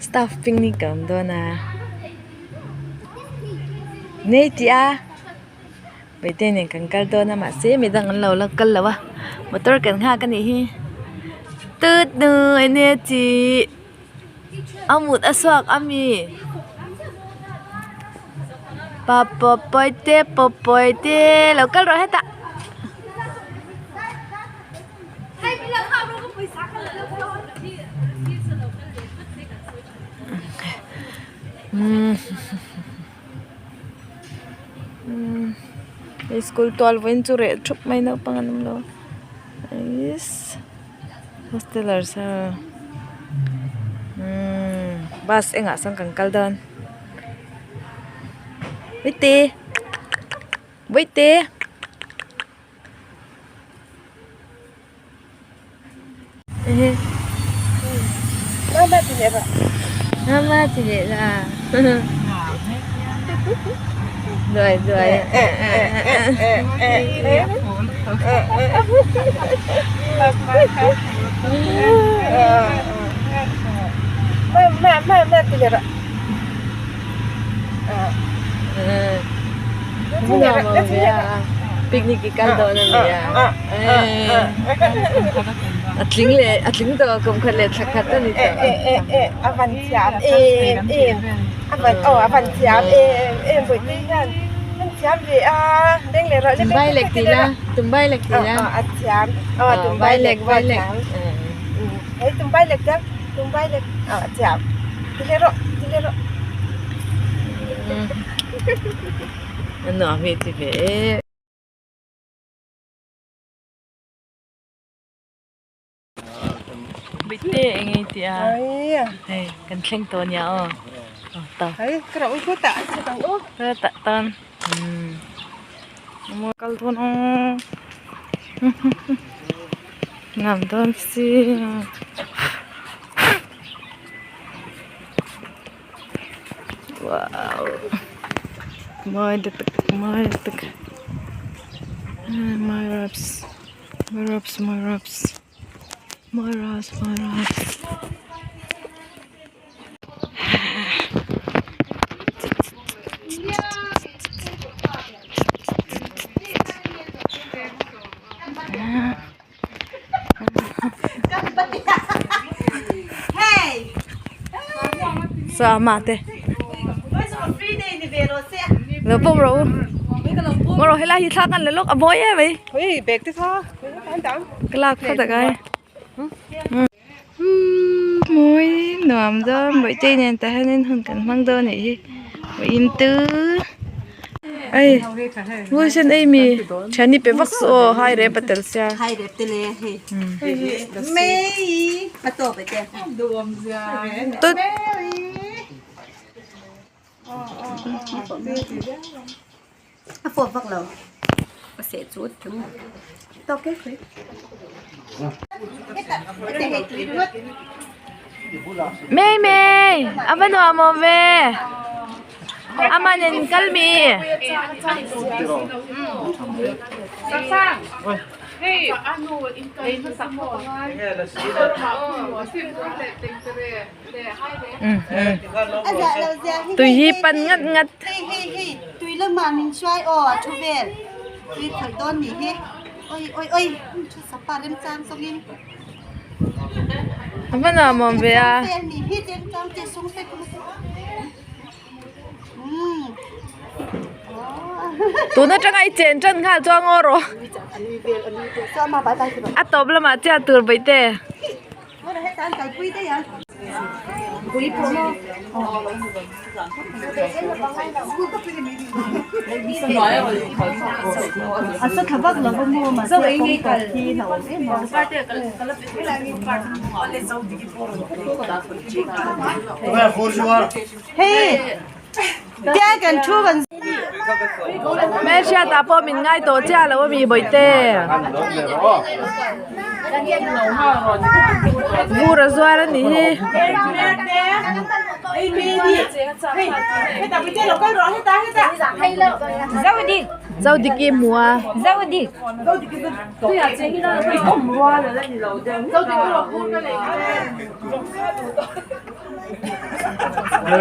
Staff picnic a awm dawn a nei tih a Paite nen kan kal dawn a mahse midang an lo la kal lo a motor kan nghak a nih hi tut nu enge tih a mut a chhuak a mi pa pawite pa pawite lo kal rawh hetah. Hei school tual vawiin chu reh thup mai naupang an awm lo a eiss hostellers ho umm bus engah sawn kan kal dawn bawihte bawihte. Mama ti leh la Duai duai Picnic i kal dawn a ni a a tling leh a tling tawh kum khat leh thla khat a ni tawh a van thiam em em a van aw a van thiam em em vawiin hian an thiam ve a beng leh rawh tumbai lek tih la tumbai lek tih la a thiam aw tumbai lek vai lek hei tumbai lek te tumbai lek a thiam ti leh rawh ti leh rawh. A nuam hi ti ve e. Bawihte eng nge tih a hei kan thleng tawh ania aw aw ta hei ka ro u tah chhuk ang u ka tah tan umm kal dawn aw nuam dawn si Wow mawi lutuk mawi lutuk mawi raps mawi raps mawi raps mawi raps mawi raps. Saw ama te lo pawm rawh u maw rawh helai hi thla kan la lawk a mawi em mai ka lak phawt a ngai mawi nuam dawn bawihte nen tah hianin hun kan hmang dawn anih hi vawiin chu ei vui sen ei mi thiani pe vak suh aw hai rep a tel sia tut Mei mei a va nuam awm ve aman in kal mi. Tui hi pan ngat ngat. A va nuam awm ve a. Tun atanga i chen tan nghal chuan ngaw rawh. A tawp lamah chiah tur bawihte. Hmelhriat ah pawh min ngai tawh chiah lo ami bawihte vur a zuar a nih hi. Zodiki hmu a. Ah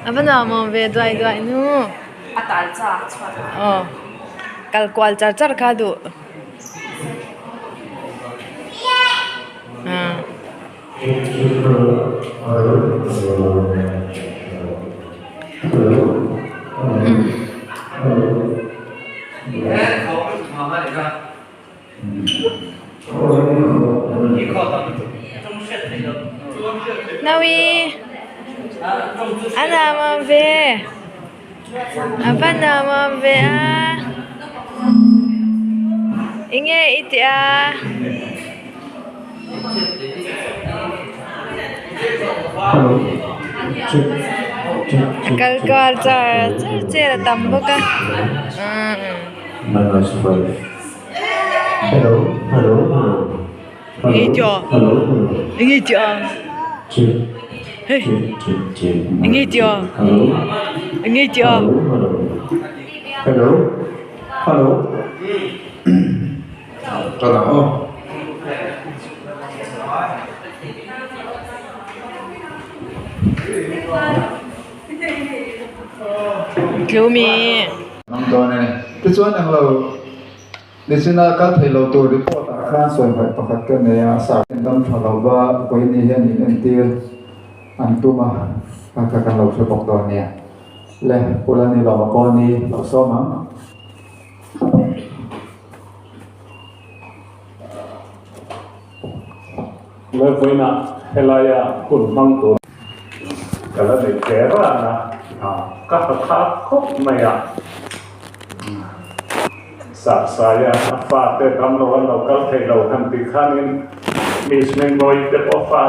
a va nuam awm ve duai duai nu aw kal kual char char kha a duh ah. Nawi a nuam awm ve a va nuam awm ve a enge i tih a. A kal kual char char chair a tam bawk a umm. Ang dawn e. Tichuan englo nichina kal thei lo tur report ah khan sawi hmaih pakhat ka nei a, sa in dam tha lo va vawiini hian in entir an tum a, kha kha kan lo hre bawk dawn nia. Le, Pu Lani Lawma pawh ni lo sawm ang. Le vawiinah helaia hun hmang tur. Ka la nei hle ran a, ka ha khak khawp mai a. Sahsaia a fate dam lo an lo kal thei lo han tih khanin Miss Mengawii te pawh fa.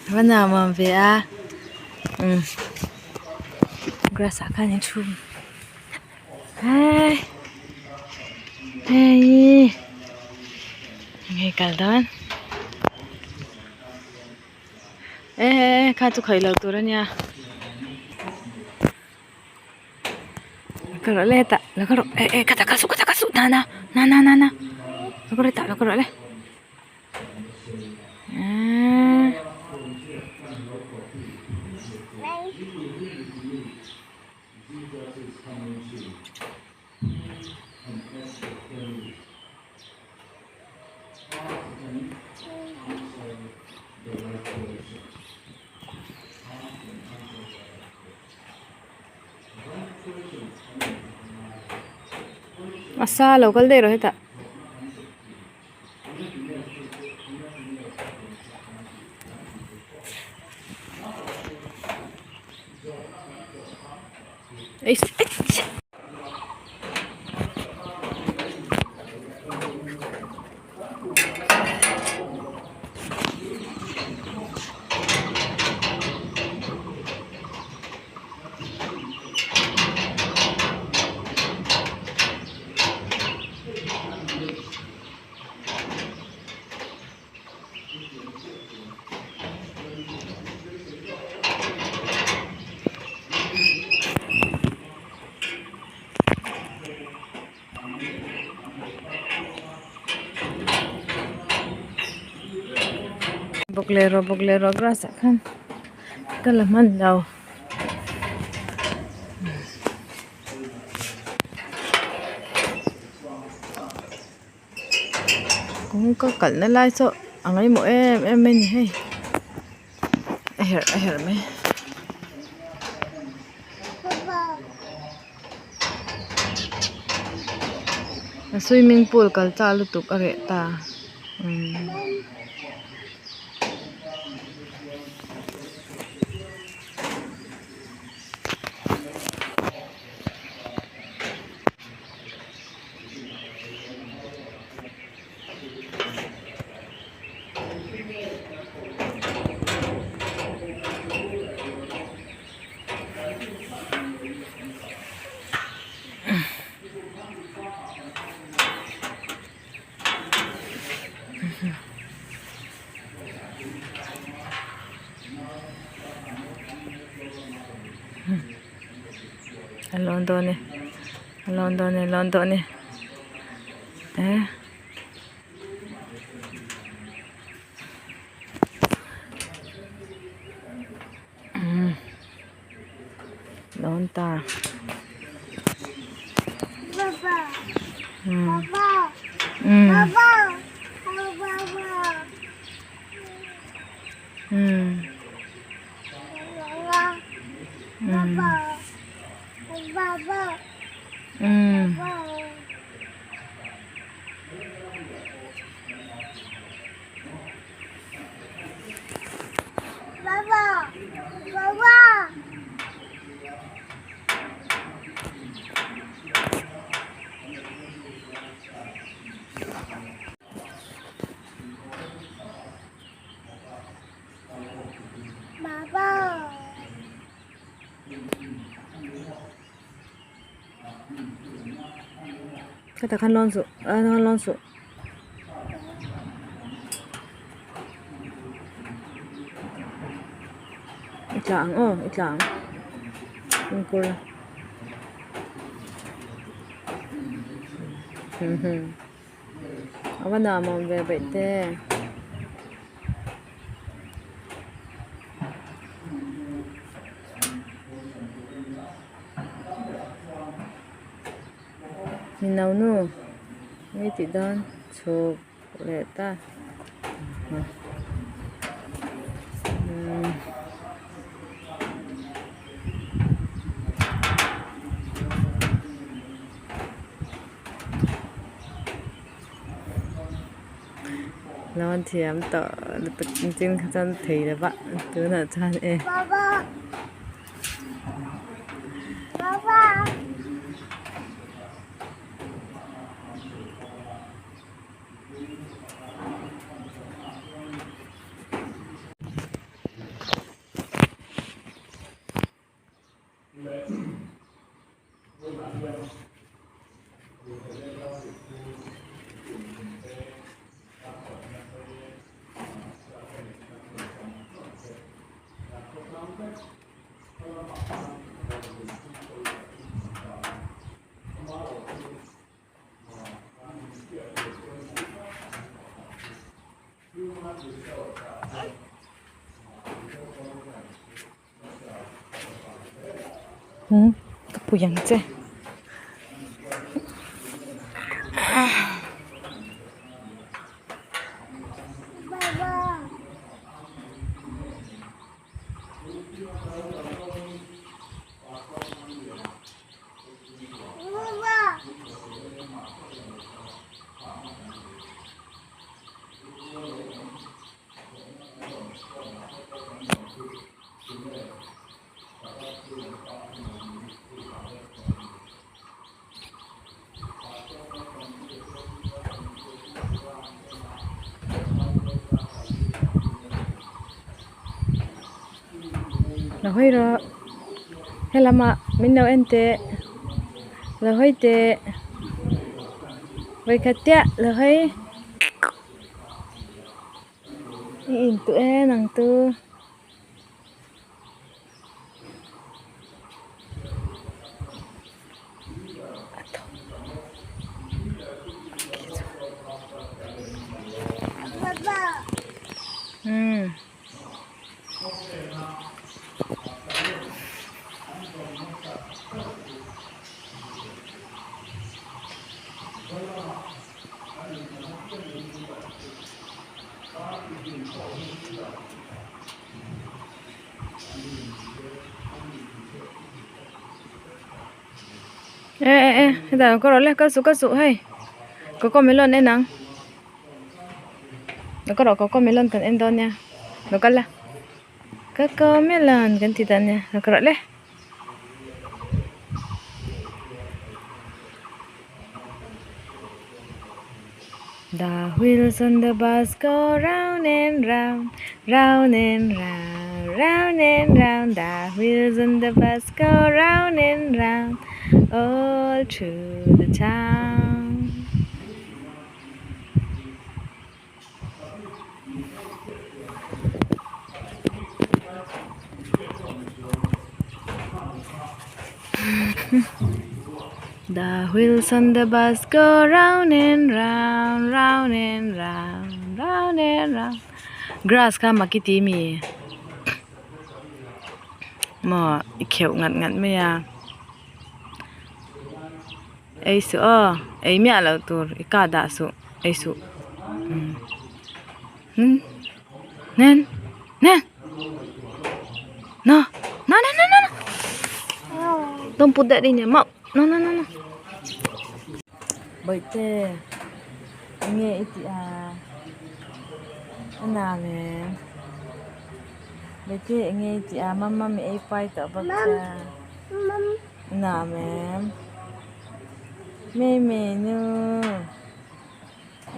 Va nuam awm ve a umm grass ah khan in thu hai hei enge kal dawn e kha chu khawih loh tur ania. Ka rawh le tah lo ka rawh eh eh ka ta ka suh ka ta ka suh na na na na na na lo ka rawh tah lo ka rawh le ahh. A sa lo kal daih rawh hetah. Bawk leh rawh bawk leh rawh grass ah khan ka la hman lo. Kawngka kalhna lai saw a ngaimawh em em mai a ni hei a herh a herh mai. A swimming pool kal chak lutuk a reh ta umm. A lawn dawn e a lawn dawn e a lawn dawn e eh. Umm lawn ta umm umm umm umm umm. Khetah khan lawn suh ah khan lawn suh. I tla ang aw i tla ang fimkhur la a va nuam awm ve baih te. Mi no nu mi tih dawn chhuk leh ta umm. Lawn thiam tawh lutuk chin kha chuan thei lo va tunah chuan e. Umm ka pui ang che. Lo hawi rawh helamah min lo en teh lo hawi teh vawikhat chiah lo hawi. I intuh e nang chu. Umm. E e e hetah lo kal rawh le kal suh kal suh hei cocomelon en ang lo kal rawh cocomelon kan en dawn nia lo kal la cocomelon kan ti dawn nia lo kal rawh le. The wheels on the bus go round and round, round and round, round and round. The wheels on the bus go round and round, all through the town. The wheels on the bus go round and round round and round round and round grass kha mak i ti mi maw i kheuh ngat ngat mai a ei suh aw ei miah loh tur i kah dah suh ei suh umm nen nen no no no no no don't put that in your mouth no no no no bawihte enge i tih a a nuam em bawihte enge i tih a mama mi ei pai tawh bawk che a a nuam em mimi nu.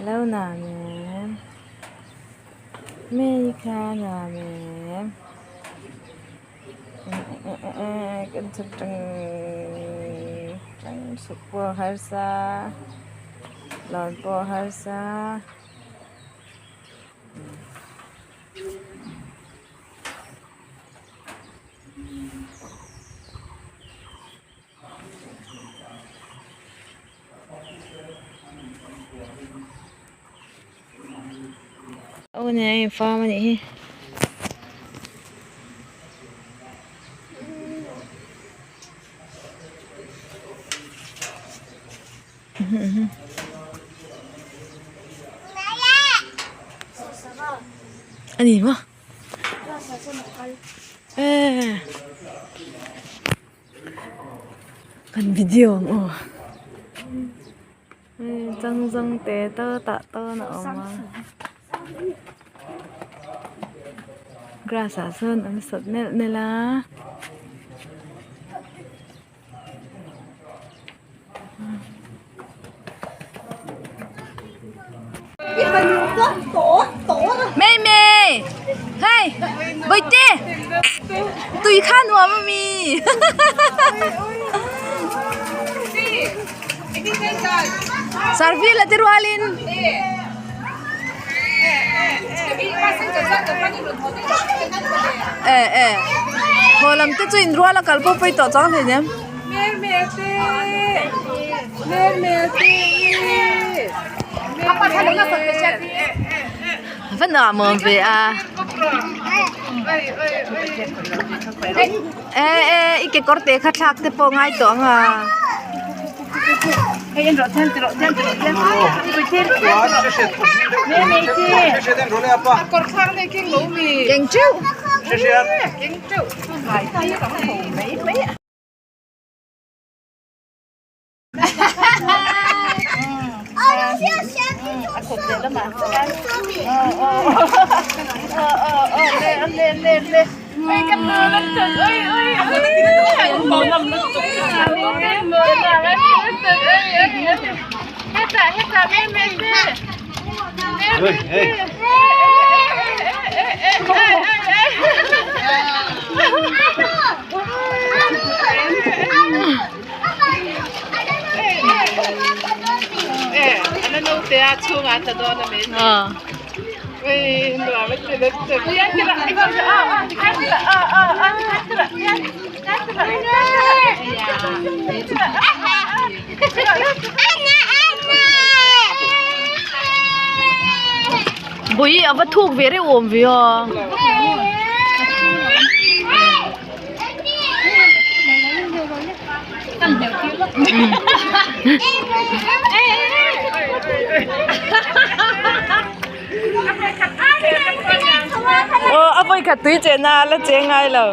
Lo nuam em mi kha nuam em kan chhuk tang tang chhuk pawh a harsa lawn pawh a harsa. Aw nen a in fam a nih hi. A ni maw? Kan video ang aw hei changzawng te te tah tawn a awm a grass ah sawn an sawt nelh nelh a. Mei mei hei bawihte tui kha nuam a mi service la te rualin eh eh haw lam te chu in rual a kal pawh pawi tawh chuang hleinem. Va nuam awm ve a e e i kekawr te kha thlak te pawh ngai tawh ang a. Keng teuh. Bui a va thuk ve reuh awm ve a. Aw a vawi khat tui chehna a la cheng ngai lo.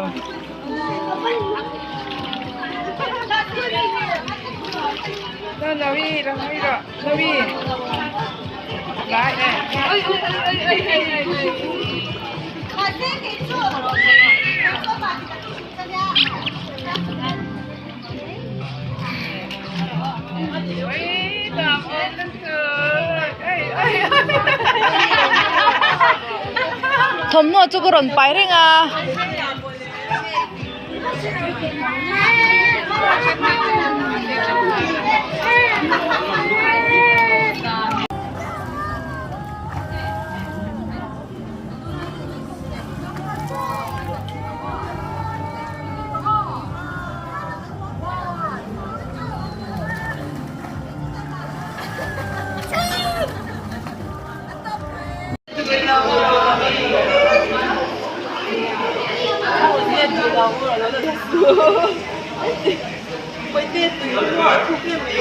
Thawmhnaw chu ka rawn pai reng a.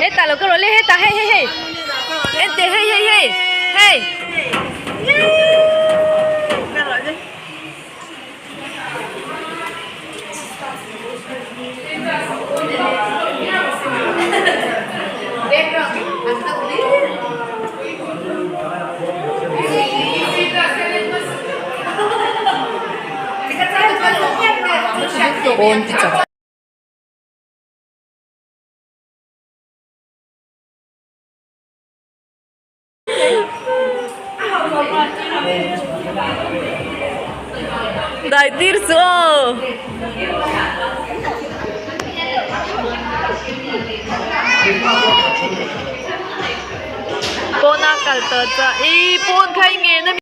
Hetah lo ka rawh le hetah hei hei hei en teh hei hei hei hei. Pawn te chak. Dai tir chu aw. Pawn a kal tawh chuan ih pawn kha i ngen a mi.